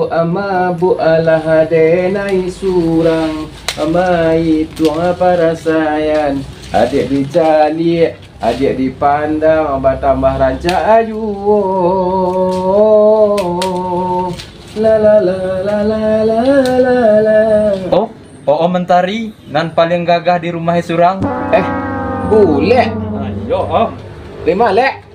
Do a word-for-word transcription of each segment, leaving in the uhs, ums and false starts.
Mabuk alah denai surang, maituang parasaian. Adiak dicaliak, adiak dipandang, batambah rancak juo. La la la la la la la la. Oh, Oom Mentari nan paliang gagah di rumah surang. Eh, bulek. Ah, iyo, Om. Lima, Lek.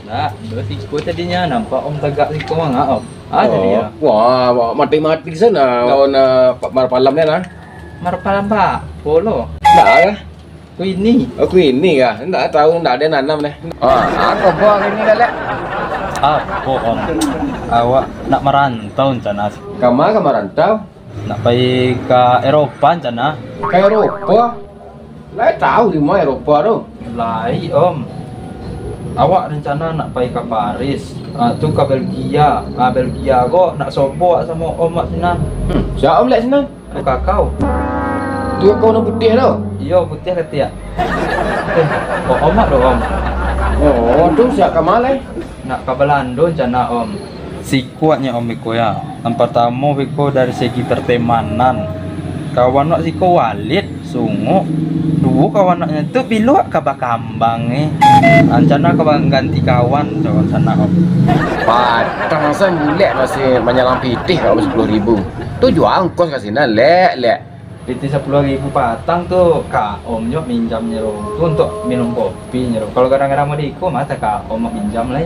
Nah, dua siko tadinyo, nampak Om tagak siko mangak, Om. Ah, jadi ya. Wah, mati-mati di sana. Lawan, eh, Pak Marpalam ni, nah. Marpalam, Pak. Polo. Nah, ya. Aku ini. Aku ini, ya. Ndak tahu, ndak ada nanam, deh. Ah, apa buah ini, Lek? Apa, Om? Awak nak marantau, rencana. Kama ka marantau? Nak pai ka Eropa, rencana. Ka Eropa? Lai tahu di ma Eropa tu? Lai, Om. Awak rencana nak pai ka Paris, ah, tu ka Belgia. Ah, Belgia ko nak sobok samo Om wak sinan. Hmm, sia Om lek sinan? Tu kakau. Tu kakau nan putiah tu? Iyo, putiah katiak. Eh, kok Om wak do, Om? Oh, tu sia ka ma lai? Nak ka Balando rencana, Om. Sikuatnyo, Om, beko ya. Nan partamo beko dari segi pertemanan. Kawan wak siko Walid, sungguah. Duo kawan waknyo tu bilo ka bakambang, eh. Rencana ka bangganti kawan tu rencana, Om. Patang asa bulek masih manyalang pitih ka Om sapuluah ribu. Tu jua ongkos ka sinan, Lek, Lek. Pitih sapuluah ribu patang tu ka Om nyo minjamnyo tu untuak minum kopi nyo. Kalau gadang-gadang mode iko, masa ka Om minjam lai.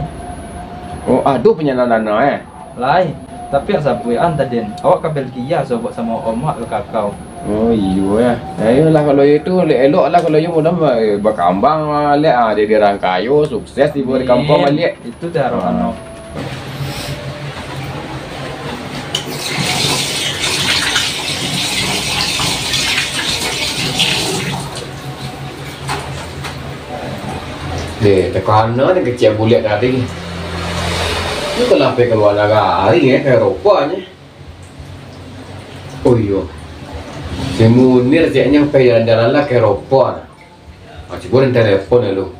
Oh, ado pinjaman dana, eh? Lai, tapi awak sabuik an tadin, awak ka Belgia sobok samo Om wak ka kakau. Oh, iyo, ya. Ya, iyolah, kalau itu, elok-elok lah kalau iyo mudah, eh, bakambang, ah, Lek, ah, jadi urang kayo, sukses di kampuang baliak. Itu tu harapan Om. Eh, takana ni kecek bulek tadi. Ni kalau sampai ka lua nagari, eh, ka Eropa ni. Oh iyo. Si Munir ceknyo pai jalan-jalan lah ka Eropa. Ah, cubo den telepon dulu.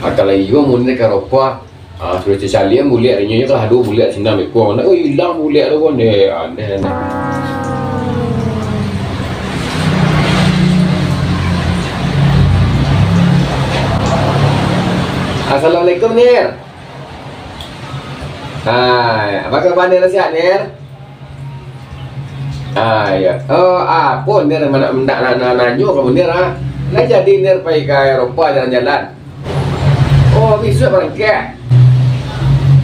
Ah, kalau iyo Munir ka Eropa, ah, sudah caliak bulek, inyo kalau ado bulek sinan beko. Nak, oh, ilang bulek tu kan, deh, aneh, aneh. Assalamualaikum, Nir. Hai, apa kabar, Nir? Sihat, Nir? Ah, iyo. Oh, apo, Nir, ma-, ndak na-, na-, nanyo ka Nir, ah. Lah jadi Nir pai ka Eropa jalan-jalan? Oh, bisuak barangkek.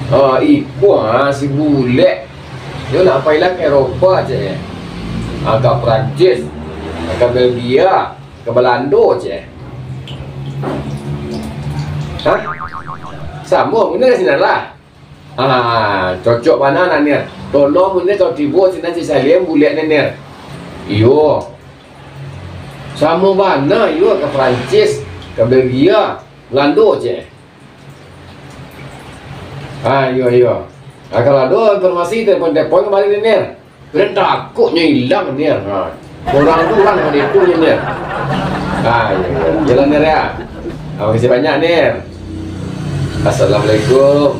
Oh, iko, ah, si bulek. Yo nak pai lah ka Eropa, cek. Ah, ka Perancis, ka Belgia, ka Balando, cek. Hah? Samo, Nir ka sinan lah. Ah, cocok bana, Nir. Tolong, Nir, kalau tibo sinan si Salim bulek, Nir. Iyo. Samo bana, iyo, ka Perancis, ka Belgia, Balando, cek. Ah, iyo, iyo. Ah, kalau ado informasi, telepon-telepon kabari, Nir. Kalian takutnyo ilang, Nir. Ha. Urang tu urang pado itu nyo, Nir. Ha, iyo, iyo. Jalan, Nir, ya. Ha, makasih banyak, Nir. Assalamualaikum.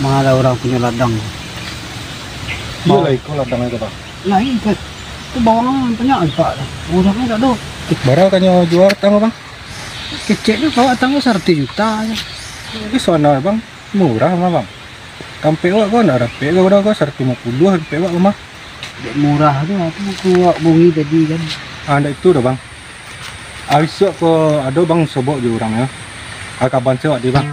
Mana urang punyo ladang? Iyo lah, iko ladang itu, Bang. Lain, Pak. Tu bawang banyak, Pak. Urangnyo tak ado. Bara kanyo jual tang, Bang? Kecek tu, kawak tang tu saratuih juta se. Tapi soalnyo, Bang, murah mah, Bang. Kampek wak ko ndak rapek ko, ko saratuih limo puluah kampek wak ko mah. Dek murah tu, aku kuak bungi tadi kan. Ah, ndak itu doh, Bang. Ah, isuak ko ado, Bang, sobok jo urang yo. Ah, kaban se wak di, Bang.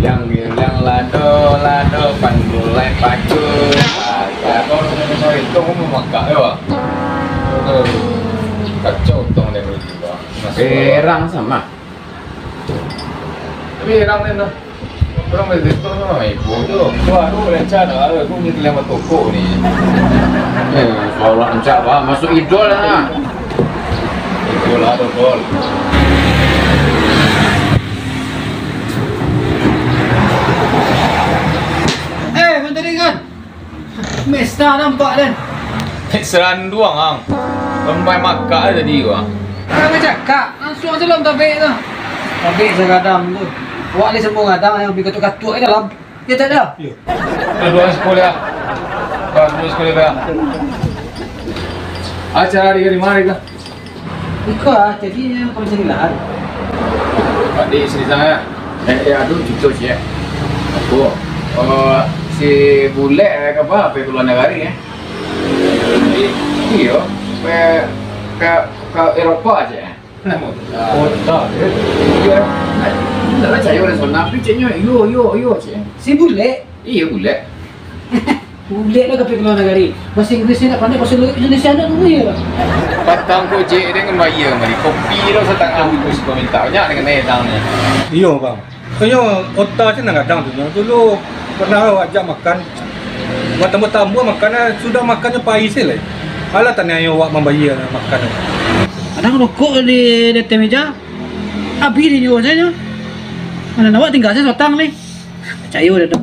Yang bilang lado, lado, pandulai pacu. Ah, ya, kau itu mau makan, ya, Bang? Kacau tong dia berdua. Berang sama. Tapi orang ni nah. Orang main betul tu, main ibu tu. Wah, tu rancak dah. Aku ni kalian bertokok ni. Eh, soal rancak, bah. Masuk idol lah. Bola tu, gol. Eh, mantari kan? Mesta nampak den. Seranduang, ang. Sampai makak tadi, ang. Kau cakap, langsung aja dalam tabek tu. Tabek sagadang tu. Awak ni semua gadang yang bikatuk-katuk di dalam. Ya, tak ada? Iya. Dua sekolah. Dua sekolah. Acara hari, hari mari kah? Iko ah, jadi yang kau cari lahan. Pak di sini sana. Eh, eh, aduh, cucu sih ya. Aku, eh, si Bulek, eh, apa, apa keluar negara ya? Iyo, ke, ke, ke Eropa aja. Kota, ya? Iyo. Ndak percaya orang sana, tapi ceknya, iyo, iyo, iyo, cek. Si Bulek? Iyo, Bulek. Bulek lah ka pai ka lua nagari. Bahasa Inggris ni ndak pandai, bahasa Indonesia ndak tahu ya. Patang Gojek dengan bayar mari kopi tu satangah bungkus kau minta. Banyak dengan edang ni. Iyo, bang. Iyo, otak cik nan gadang tu. Dulu pernah awak ajak makan. Buat tambah-tambah makan, sudah makan nyo pai se lai. Alah taniayo awak mambayar makan. Kadang rokok di, di ateh meja, habis di nyo sajo. Mana awak tinggal se sotang ni. Percayo dah tu.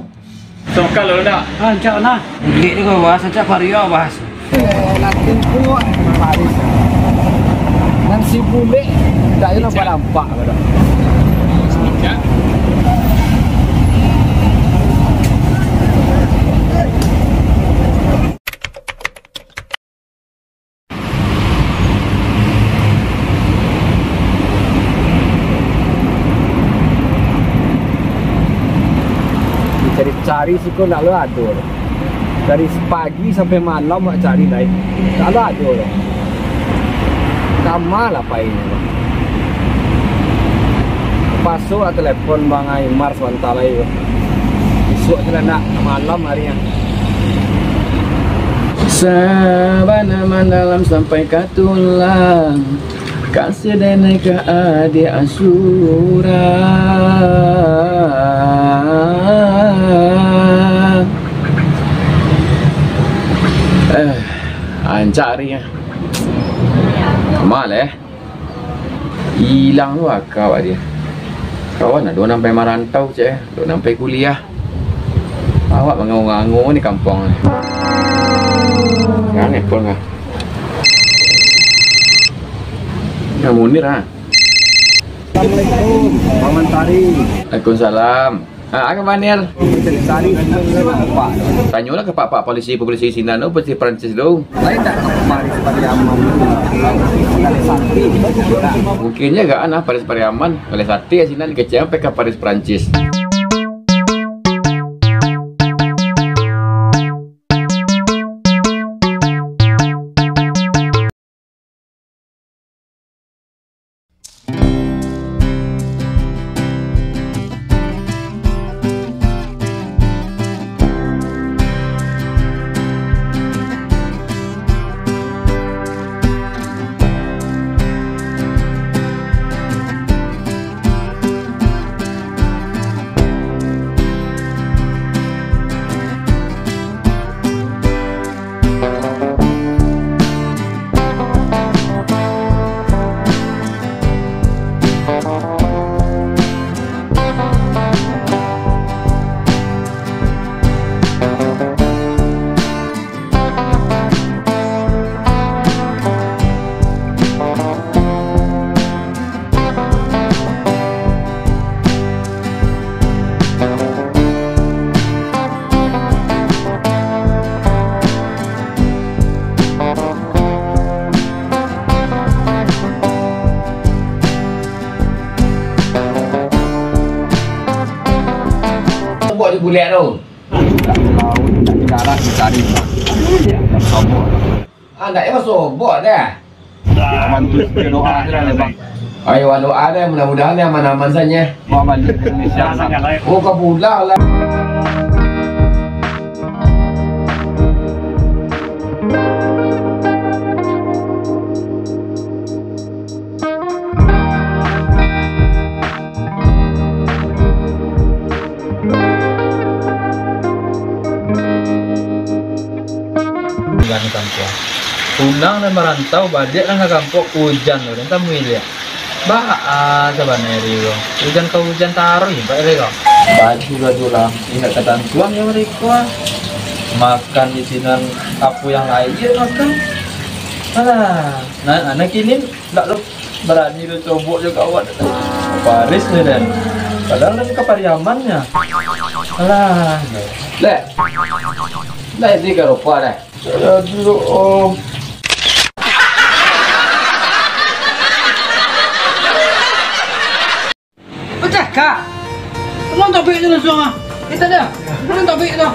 Tokal lo ndak? Ah, rancak lah. Bulik tu kau bahas, rancak Vario bahas. Eh, nanti kuat, Paris. Nan si Bulek, ndak ado nampak-nampak ko doh. Dicari-cari siko ndak lo ado. Dari pagi sampai malam awak cari lai, ndak lo ado doh. Kama lah painyo. Paso lah telepon Bang Aimar sabanta lai. Isuak se lah nak malam hari nyo. Sabana mandalam sampai ka tulang, kasih denai ka adiak surang. Eh, rancak hari nyo. Kama leh. Ilang tu aka awak dia. Kawan ado nan pai marantau, cek, ado nan pai kuliah. Awak mangango-ngango ni kampuang ni. Jangan nelpon kah? Nah, Munir ah. Assalamualaikum, Bang Mantari. Waalaikumsalam. Ah, ka ma, Nir? Cari-cari, nampak. Tanyolah ka pak-pak polisi-polisi sinan tu, polisi Perancis tu. Lain tak ka Paris Pariaman tu? Pagawai sate. Mungkin juo kan, ah, Paris Pariaman. Pagawai sate sinan, kecek sampai ka Paris Perancis. Sobok di bulek tu. Tak tahu, tak ada arah dicari. Sobok. Ah, ndak payah basobok dah. Bantu doa je lah, Bang. Ayo, doa deh, mudah-mudahan yang aman-aman saja. Mau balik ke Indonesia, Bang. Oh, ka pulang lah. Bulan kampuang. Pulang dari marantau, baliak nan ka kampuang, ujan tu, den tamui liak. Baa sabananyo ko? Ujan ka ujan taruih, Pak, ko? Baju lah tu lah, indak katantuan yo mereka. Makan di sinan, apo nan lain yo makan. Alah, nah, anak kini ndak lo barani tu cobok jo kawan. Paris ni, den. Padahal den ka Pariaman nyo. Alah. Leh. Leh, di ka rupa deh. Aduh, Om. Pacah, Kak. Tolong topik tu langsung, ah. Kita dah. Tolong topik tu.